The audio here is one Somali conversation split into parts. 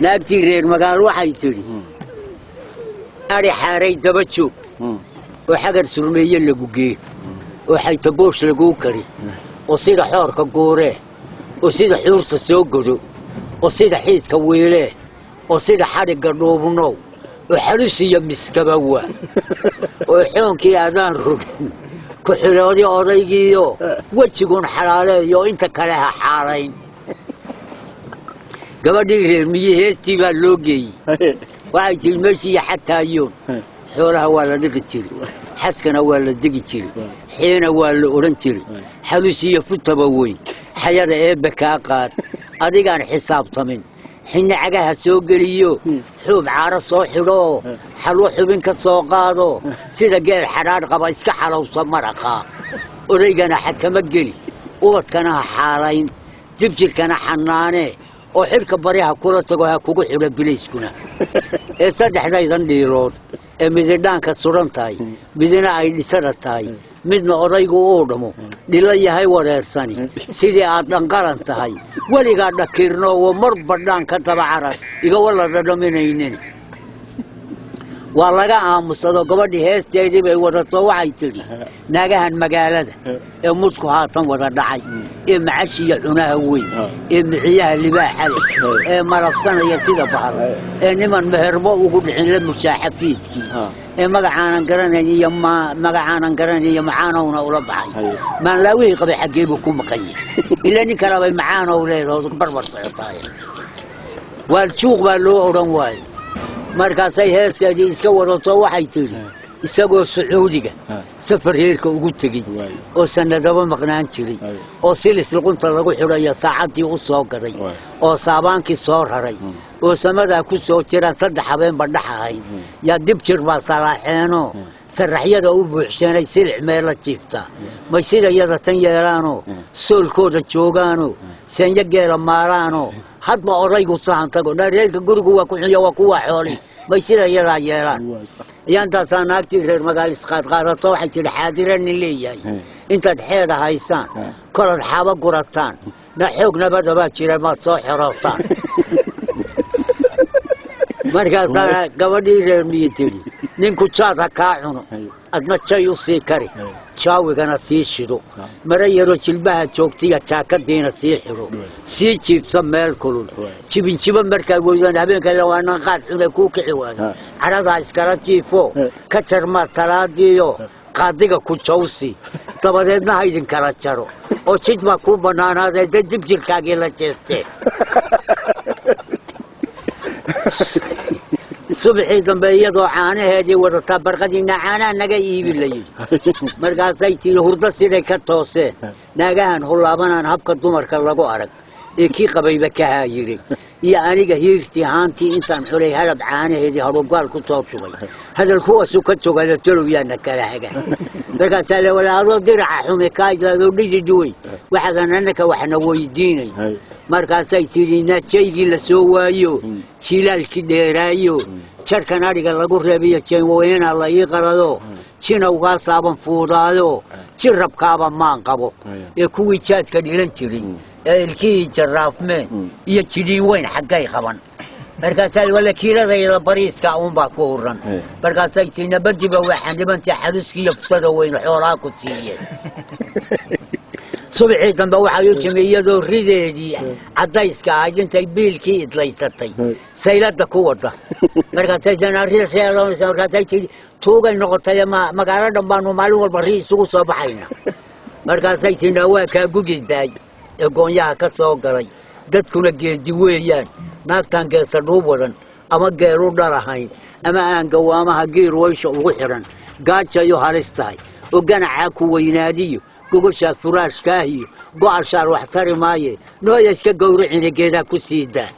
Naagtii reer magaalo waxay tidhi ari xaaray daba joog oo xagar surmeeye lagu gee oo xaytagoosh laguu kari oo sida xoorka guuree oo sida xuurta soo godo oo sida xiidka wiilee oo sida xadhigga dhuubnow oo xalusiya miskabawa oo xoonkii adaan rogin ku xiloodi odaygiiyo wejigun xalaaleeyo inta kale ha xaalayn. Gabadhii reer miyi heestii baa loo geeyey. Waxay tihi meeshiiyo xataayoon xoolaha waa la dhiqi jiray, xaskana waa la degi jiray, xiina waa la odhan jiray, xalusiyo futaba weyn xayada eebbe kaa qaad adigaan xisaabtamin xinna cagaha soo geliyo xuub caaro soo xidhoo xalwo xubin ka soo qaado sida geel xadhaadh qaba iska xalowsa maraqaa odaygana xakama geli ubadkana ha xaalayn dibjirkana xanaanee oo xidhka bari ha kula tago ha kugu xidho bilayskuna ee saddexdaydan dhiilood ee mididhaanka suran tahay midina ay dhisada tahay midna odaygu uu dhamo dhilo yahay wareersani sidii aad dhanqaran tahay weligaa dhakiirno oo marba dhaan ka daba carar iga walla dhadhaminaynin. Waa laga aamusado gabadhii heesteedii bay wadato. Waxay tidhi naagahan magaalada ee mudku haatan wada dhacay ee macashiya cunaha weyn ee miciyaha libaaxa leh ee malabsanaya sida bahal ee niman meherbo ugu dhicin la mushaaxa fiidkii ee magacaanan garanayn iyo magacaanan garanayn iyo macaanowna ula baxay maanlaawihii qabay xaggee buu ku maqan yahay ilaa nin kalebay macaanow leedaho barbar socotaay waaljuuq baa loo odhan waayey. Markaasay heesteedii iska wadato. Waxay tidhi isagoo Sacuudiga safar reerka ugu tegey oo sanadaba maqnaan jiray oo silis luqunta lagu xidhayo saacaddii u soo gaday oo saabaankii soo raray oo samadaa ku soo jiraan saddex habeenba dhex ahayn yaa dib jir baa salaaxeenoo saraxyada u buuxseenay silic meella jiiftaa may sida yada tan yeelaanoo soolkooda joogaanoo seenyo geela maalaanoo hadba odaygu sahan tago reerka gurigu waa ku xunya waa kuwaa xooli may sida yadaa yeelaan. Ayaantaasaa naagtii reer magaal isqaadqaadato. Waxay tidhi xaadira nin leeyahay intaad xeeda haysaan kolaad xaaba gurataan na xoog nabadabaa jira maad soo xerootaan. Markaasaa gabadhii reer miyi tidhi ninku jaad ha kaa cuno adna jay u sii kari jaawigana sii shido mara yaroo jilbaha joogtiya jaakadiina sii xidho sii jiibsa meel kulul jibinjibo markaad weydaan habeenka waanan qaad xune kuu kici waayo cadhadaa iskala jiifo ka jarmaad salaadiiyo qaadiga ku jawsi dabadeedna ha idinkala jaro oo jid baa kuu bannaanaadee dee dib jirkaagii la jeestee. Subaxii dambe iyadoo caanaheedii wadataa barqadiina caanaha naga iibi la yidhi. Markaasay tihi hurdo siday ka tooseen naagahan hullaabanaan habka dumarka lagu arag ee kii qabayba ka haayiray iyo aniga hiirtii haantii intaan xulay halab caanaheedii hadhuubgaal ku soo shubay hadal kuwaasu ka jogada talow yaana kala haga. Markaasaa le walaa adoo diraca xumi kaadoo dhidi duwey waxaadan annaka waxna weydiinay. Markaasay tidhi najaygii la soo waayo jilaalkii dheeraayo jarkan adhiga lagu reebiyo jeenweyna la ii qalado jinawgaasaaban fuudaayo jirabkaaba maan qabo ee kuwii jaadka dhilan jiray ee ilkihii jarraafmeen iyo jidhiin weyn xaggay qaban. Markaasaa walla kiiladayda bariiska uunbaa ku huran. Markaasay tii nabadiba waa xanibantii xaluskiiyo futada weyn xoolaa ku siiyeen. Subaxii dambe waxay u timi iyadoo rideedii caddayska ahayd intay biilkii idlaysatay sayladda ku wada. Markaasay tii tuugay noqotay magaalo dhan baanu maalin walba ri isugu soo baxayna. Markaasay tii waa kaa gugi daay ee goonyaha ka soo galay dadkuna geedi weeyaan naagtaan geesa dhuub wadan ama geel u dhalahayn ama aan gawaamaha giir waysha ugu xidhan gaajayo halis tahay oo ganacaa ku weynaadiyo gogoshaa furaashkaahiyo go'ashaal wax tari maaye nooya iska gowracina geedaa ku sii daa.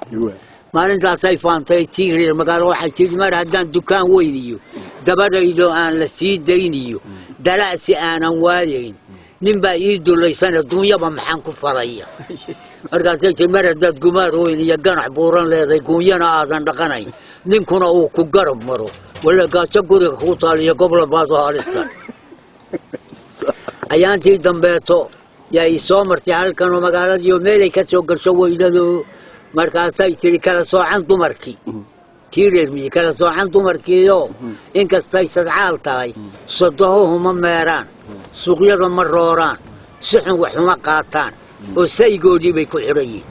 Maalintaasay faantay tii reer magaalo. Waxay tidhi mar haddaan dukaan weyniyo dabadaydo aan la sii dayniyo dala'si aanan waayayn nin baa ii dulaysana duunyaba maxaan ku falaya. Markaasay tii mar haddaad gumaar weyn iyo ganac buuran leedahay guunyana aadan dhaqanayn ninkuna uu ku garab maro walla gaajo guriga kuu taaliyo gobla baadoo halista. Ayaantii dambeeto yaa i soo martay halkanoo magaaladiiyo meelay ka soo gasho weydado Markaasay tidhi kala soocan dumarkii, tii reer miyi kala soocan dumarkiioo inkastay sadcaal tahay, sodohuhu ma meeraan, suuqyada ma rooraan, si xun wax uma qaataan, oo saygoodii bay ku xidhan yihiin.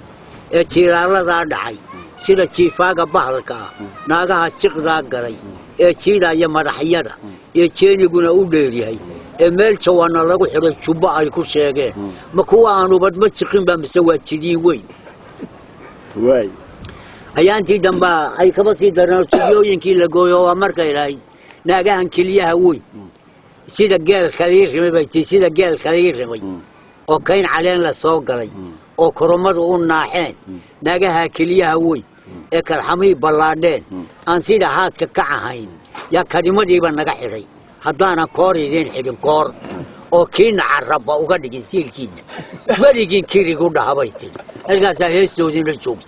Ee jiilaaladaa dhacay sida jiifaaga bahalka ah, naagaha jiqdaa galay ee jiidaya madaxyada ee jeeniguna u dheeryahay, ee meel jawaana lagu xidhay jubbo ay ku sheegeen, ma kuwa aanubadma jiqinba mise waa jidiin weyn? Waay. Ayaantii dambaa ay kaba sii dareen tubyooyinkii la gooyo. Waa markay lahayd naagahan keliyaha weyn sida geel kalii rimay bay tii, sida geel kalii rimay oo kayn caleen la soo galay oo koromadu u naaxeen, naagaha keliyaha weyn ee kalxamihii ballaadheen aan sida haadka ka ahayn, yaa kadimadiiba naga xidhay. Haddaanan koor idiin xidhin, koor oo kiina carabba uga dhigin siilkiinna, weligiin kirigu dhahabay tidhi. Halkaasaa heestoodiina joogta.